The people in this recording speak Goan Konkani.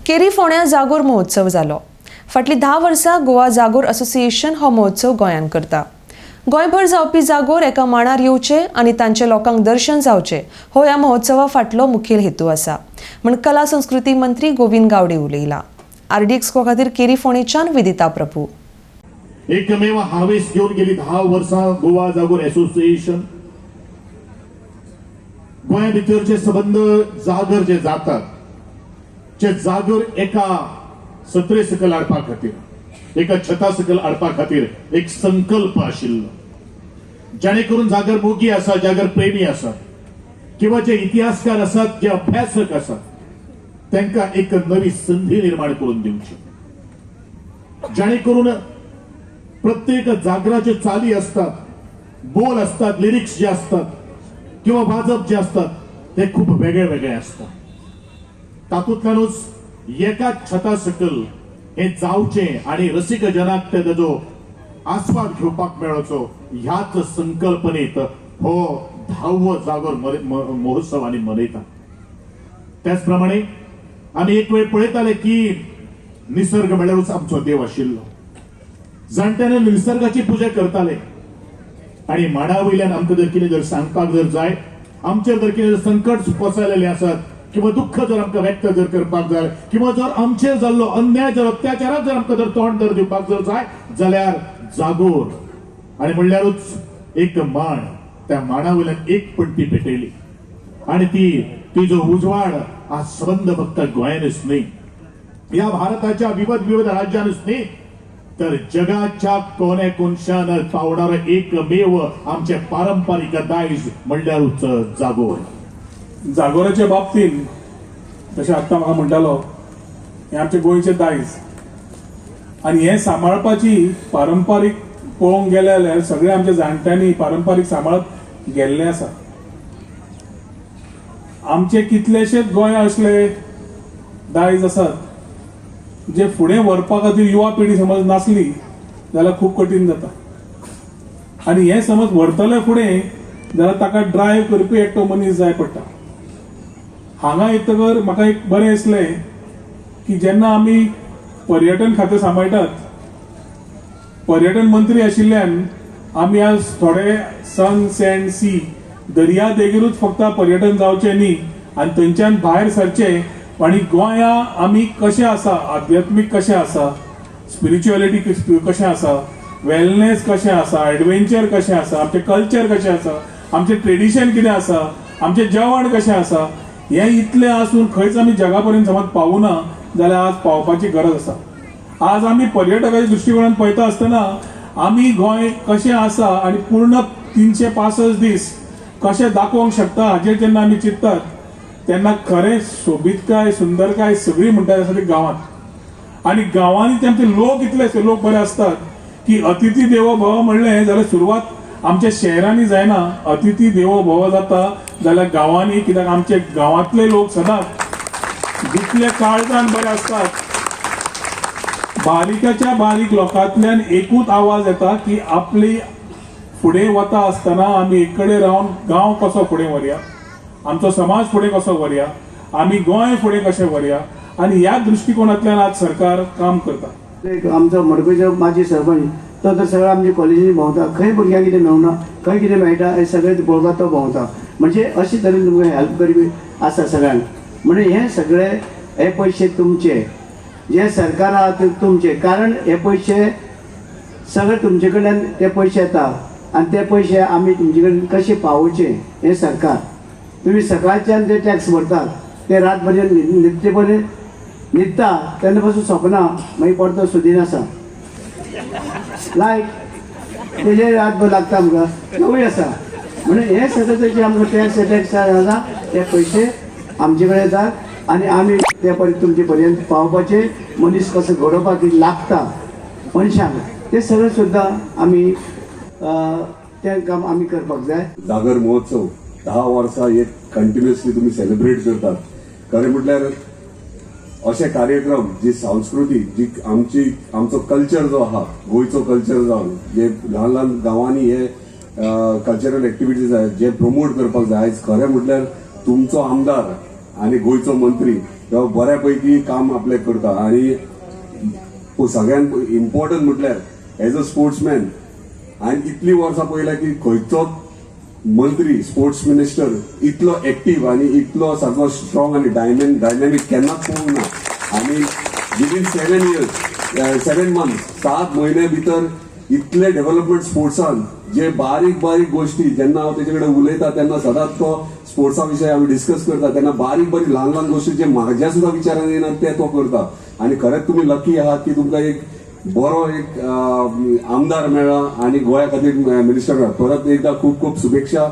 केरी फोंड्यां जागोर महोत्सव जालो. फाटलीं 10 वर्सां गोवा जागोर असोसिएशन हो महोत्सव गोंयांत करता. गोंयभर जावपी जागोर एका माणार येवचे आनी तांचे लोकांक दर्शन जावचें हो ह्या महोत्सवा फाटलो मुखेल हेतू आसा म्हण कला संस्कृती मंत्री गोविंद गावडे उलयला. आरडीएक्स खातीर केरी फोंडेच्यान विदिता प्रभू. एकमेव हावेस घेवन गेली 10 वर्सां गोवा जागोर असोसिएशन गोंया भितर जे सबंद जागर जे जातात, जे जागर एका सत्रे सकयल हाडपा खातीर, एका छता सकयल हाडपा खातीर एक संकल्प आशिल्लो, जेणे करून जागर मोगी आसा, जागर प्रेमी आसा किंवा जे इतिहासकार आसात, जे अभ्यासक आसात, तांकां एक नवी संधी निर्माण करून दिवची, जेणे करून प्रत्येक जागराचे चाली असतात, बोल असतात, लिरिक्स जे असतात किंवा वाजप जे असतात ते खूप वेगळे वेगळे असतात. तातूंतल्यानूच एकाच छता सकल हे जावचे आणि रसिक जनाक ते ताजो आस्वाद घेवपाक मेळचो, ह्याच संकल्पनेत हो 10वो जागोर महोत्सव आमी मनयता. त्याच प्रमाणे आमी एक वेळ पळयताले की निसर्ग म्हळ्यारूच आमचो देव आशिल्लो. जाणट्याने निसर्गाची पूजा करताले आणि माडा वयल्यान आमकां जर कितें जर सांगपाक जर जाय, आमचेर जर कितें संकट कोसळलेले आसत किंवा दुःख जर आमकां व्यक्त जर करपाक जाय किंवा जर आमचेर जाल्लो अन्याय जर अत्याचाराक जर आमकां जर तोंड जर दिवपाक जर जाय जाल्यार जागोर आणि म्हणल्यारूच एक माण, त्या माणा वयल्यान एक पणटी पेटयली आणि ती तिजो उजवाड आज सबंद फक्त गोंयानच न्ही, या भारताच्या विविध विविध राज्यानच न्ही, तर जगाच्या कोण्या कोनशान पावणारो एकमेव आमचे पारंपरिक दायज म्हणल्यारूच जागोर. जागोराच्या बाबतीन जशें आत्तां म्हाका म्हणटालो, हें आमचें गोंयचें दायज आनी हें सांबाळपाची पारंपारीक पळोवंक गेलें जाल्यार सगळे आमच्या जाणट्यांनी पारंपारीक सांबाळत गेल्लें आसा. आमचे कितलेशेच गोंया असले दायज आसात जे फुडें व्हरपा खातीर युवा पिढी समज नासली जाल्यार खूब कठीण जाता आनी हें समज व्हरतले फुडें जाल्यार ताका ड्रायव्ह करपी एकटो मनीस जाय पडटा. हांगा येतकर म्हाका एक बरें दिसलें की जेन्ना आमी पर्यटन खातें सांबाळटात, पर्यटन मंत्री आशिल्ल्यान आमी आज थोडे सन सँड सी दर्या देगेरूच फक्त पर्यटन जावचें न्ही आनी थंयच्यान भायर सरचें आनी गोंया आमी कशें आसा, आध्यात्मीक कशें आसा, स्पिरिच्युअलिटी कशें आसा, वेलनेस कशें आसा, एडवेंचर कशें आसा, आमचें कल्चर कशें आसा, आमचें ट्रेडिशन कितें आसा, आमचें जेवण कशें आसा, हें इतलें आसून खंयच आमी जगा पर्यंत समज पावूना जाल्यार आज पावपाची गरज आसा. आज आमी पर्यटकाच्या दृश्टिकोनान पळयता आसतना आमी गोंय कशें आसा आनी पूर्ण 365 दीस कशें दाखोवंक शकता हाजेर जेन्ना आमी चिंततात तेन्ना खरें सोबीतकाय, सुंदरकाय सगळी म्हणटा आसा ती गांवांत. आनी गांवांनी ते आमचे लोक इतले लोक बरे आसतात की अतिथी देवो भव म्हणलें जाल्यार सुरवात आमच्या शहरांनी जायना, अतिथी देवो भव जाता जाल्यार गांवांनी. कित्याक आमचे गांवांतले लोक सदांच जितले काळजान बरे आसतात, बारीकाच्या बारीक लोकांतल्यान एकूच आवाज येता की आपली फुडें वता आसतना आमी एक कडेन रावन गांव कसो फुडें व्हरया, आमचो समाज फुडें कसो व्हरया, आमी गोंय फुडें कशें व्हरया आनी ह्या दृश्टिकोनांतल्यान आज सरकार काम करता. एक आमचो मडकयचो माजी सरपंच, तो तर सगळो आमच्या कॉलेजींनी भोंवता. खंय भुरग्यांक कितें मेळना, खंय कितें मेळटा हें सगळें पळोवपाक तो भोंवता. म्हणजे अशे तरेन तुमकां हेल्प करपी आसा सगळ्यांक. म्हणजे हे सगळे हे पयशे तुमचे, जे सरकार आहा ते तुमचे, कारण हे पयशे सगळे तुमचे कडल्यान ते पयशे येता आनी ते पयशे आमी तुमचे कडेन कशे पावोवचे हें सरकार. तुमी सकाळच्यान जे टॅक्स भरतात ते रात पर्यंत न्हिदचे पर्यंत न्हिदता तेन्ना पासून सपना, मागीर परतो सुदीन आसा लायक तेजेर रातभर लागता आमकां, तोवूय आसा. म्हणून हे सगळें जे आमकां टॅक्स टॅक्स आसा ते पयशे आमचे कडेन येतात आनी आमी ते पर्यंत तुमचे पर्यंत पावपाचे, मनीस कसो घडोवपाक लागता मनशांक ते सगळें सुद्दां आमी तें काम आमी करपाक जाय. जागर महोत्सव 10 वर्सां एक कंटिन्युअसली तुमी सेलिब्रेट करतात. खरें म्हटल्यार अशे कार्यक्रम जी संस्कृती जी आमची, आमचो कल्चर जो आहा, गोंयचो कल्चर जावन जे ल्हान ल्हान गांवांनी हे कल्चरल एक्टिविटीज आहात जे प्रमोट करपाक जाय. आयज खरें म्हटल्यार तुमचो आमदार आनी गोंयचो मंत्री तो बऱ्या पैकी काम आपलें करता. आनी सगळ्यात इम्पॉर्टंट म्हटल्यार एज अ स्पोर्ट्समॅन हांवें इतली वर्सां पळयल्या की खंयचोच मंत्री, स्पोर्ट्स मिनिस्टर इतलो एक्टीव आनी इतलो सारको स्ट्रॉंग आनी डायनॅमिक केन्नाच पळोवंक ना. आनी विदीन 7 इयर्स, 7 मंथ्स, 7 म्हयन्या भितर इतले डेव्हलपमेंट स्पोर्ट्सान, जे बारीक बारीक गोष्टी, जेन्ना हांव तेजे कडेन उलयता तेन्ना सदांच तो स्पोर्ट्सा विशय आमी डिस्कस करता, तेन्ना बारीक बारीक ल्हान ल्हान गोष्टी जे म्हाज्या सुद्दां विचारान येना ते तो करता. आनी खरेंच तुमी लकी आहात की तुमकां एक बरो एक आमदार मेळ्ळा आनी गोंया खातीर मिनिस्टर मेळ्ळा. परत एकदा खूब खूब शुभेच्छा.